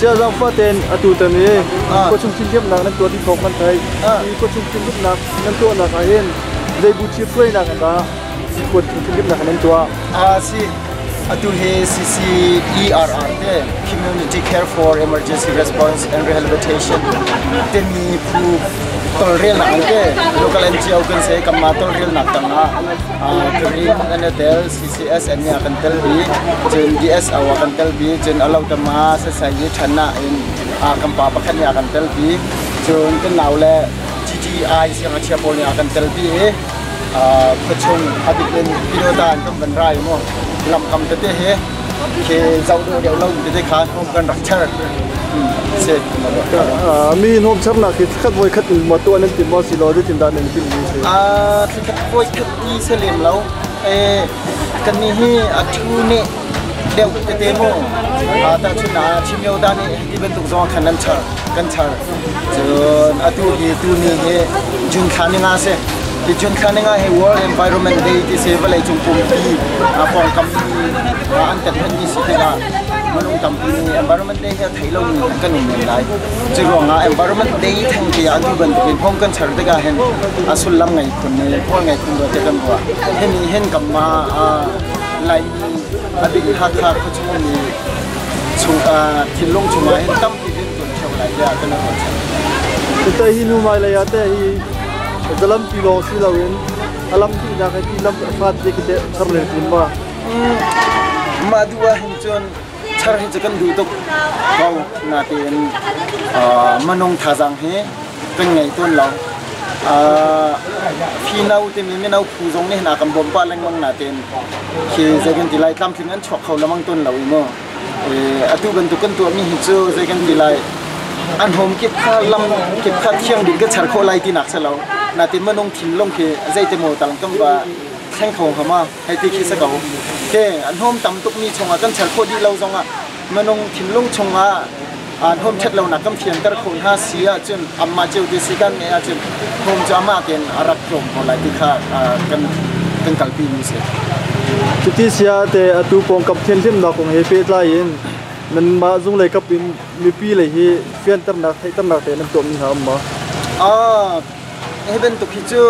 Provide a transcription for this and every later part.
Sia zaangfah tein atu tan i khuachung fimthiamnak nan tuah ti thawng kan theih. Hi khuachung fimthiamnak nan tuahnak ah hin zei bu chief hruainak in dah khuachung fimthiamnak nan tuah? Si atu hi CCERR te Community Care for Emergency Response and Rehabilitation timi phu tolrelnak an te local NGO kan se kamma tolrelnak tangah Green an tel CCS an nih kan tel bi cun DSO kan tel bi cun alo tama sasai yi thana in kan pa pakhat nih kan tel bi cun kan nau le GGI siang a chia pawl nih kan tel bi i khuachung a bik in Pinota an kan van rai mu lamkam tete he khi zoh dawh deuh lo tete kha kan rak cher si. Mi hnawm charnak hi khat voi khat in ma tuah nan tim maw si lo zeitin dah nan timh mi si? Khat voi khat ti se lem lo kan ni hi a thu nih deuh tete mu ta chun na chimyo da nih ti bantuk zong khan nan char kan char cun atu hi tu ni hi June thla ni nga si ti June thla ni nga hi World Environment Day ti si vawlei cung pumpi pawngkam an tet ni si tikah minung tampi nih Environment Day hi a thei lomi kan um men lai. Cu ruangah Environment Day theng te ah atu bantukin home kan char tikah hin a sullam ngei khun ni pawl ngei khun te kan ruah. Himi hin kamma Laimi a bik Hakha khuachung mi chung thinlung chungah hin tampi rian tuan theo lai tiah kan ruah chan. Cutai hi nu mai lei ah te hi zalam pi lawng si loin a lam tihnak he ti lam fat te kite char le tin ma. Mah duh ah hin cun char hi cu kan duh tuk ko natein minung thazaang hi kan ngei tawn lo. Phino timi mino phu zong nih hin a kan bawm pah lengmang natein khi zei kan ti lai tlamtling an chuak kho lemang tawn lo i mu. Atu bantuk kan tuahmi hi cu zei kan ti lai an home kip kha lam kip kha thiang ding kan char khawh lai tinak si lo. Natein minung thinlung khi zeiti maw tal kan va thleng kho hnga ma? Hei ti khi si ko. Ke an hnawm tam tukmi chungah kan char khawh dih lo zongah minung thinlung chungah an hnawm ṭhat lonak kan fianter khawh hna si ahcun anmah cio te si kan ngeih ahcun hnawm cu amah tein a rak tlawm ko lai ti kha kan kan kalpi mi si. Cuti sia te atu pawngkam thianhlimnak kong he pehtlai in nanmah zunglei kap in mipi lei hi fianternak theihternak te nan tuahmi hna um maw? Hi bantuk hi cu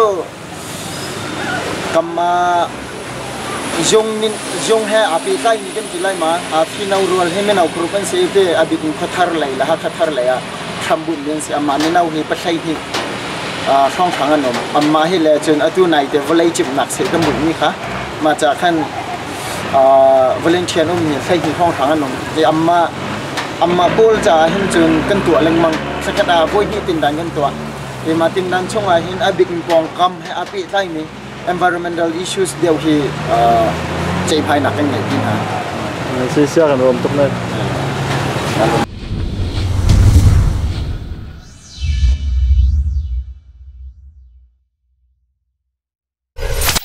Kamah zung he aa pehtlaimi kan ti lai ma? Fino rual hi mino group an si i a bik in Khuathar lei le Hakha thar lei ah hrambunh an si. Amah mino hi 12 hrawnghrang an um. Amah hi le cun atu nai te vawlei cimhnak seh kan bunhmi kha mah ca khan volunteer an ummi 12 hrawnghrang an um. I amah pawl caah hin cun kan tuah lengmang. Thlakhat ah voihnih tindan kan tuah. Hi mah tindan chungah hin a bik in pawngkam he aa pehtlaimi environmental issues deuh hi ceihmainak kan ngeih ti hna. Si sia kan rawm tuk ne.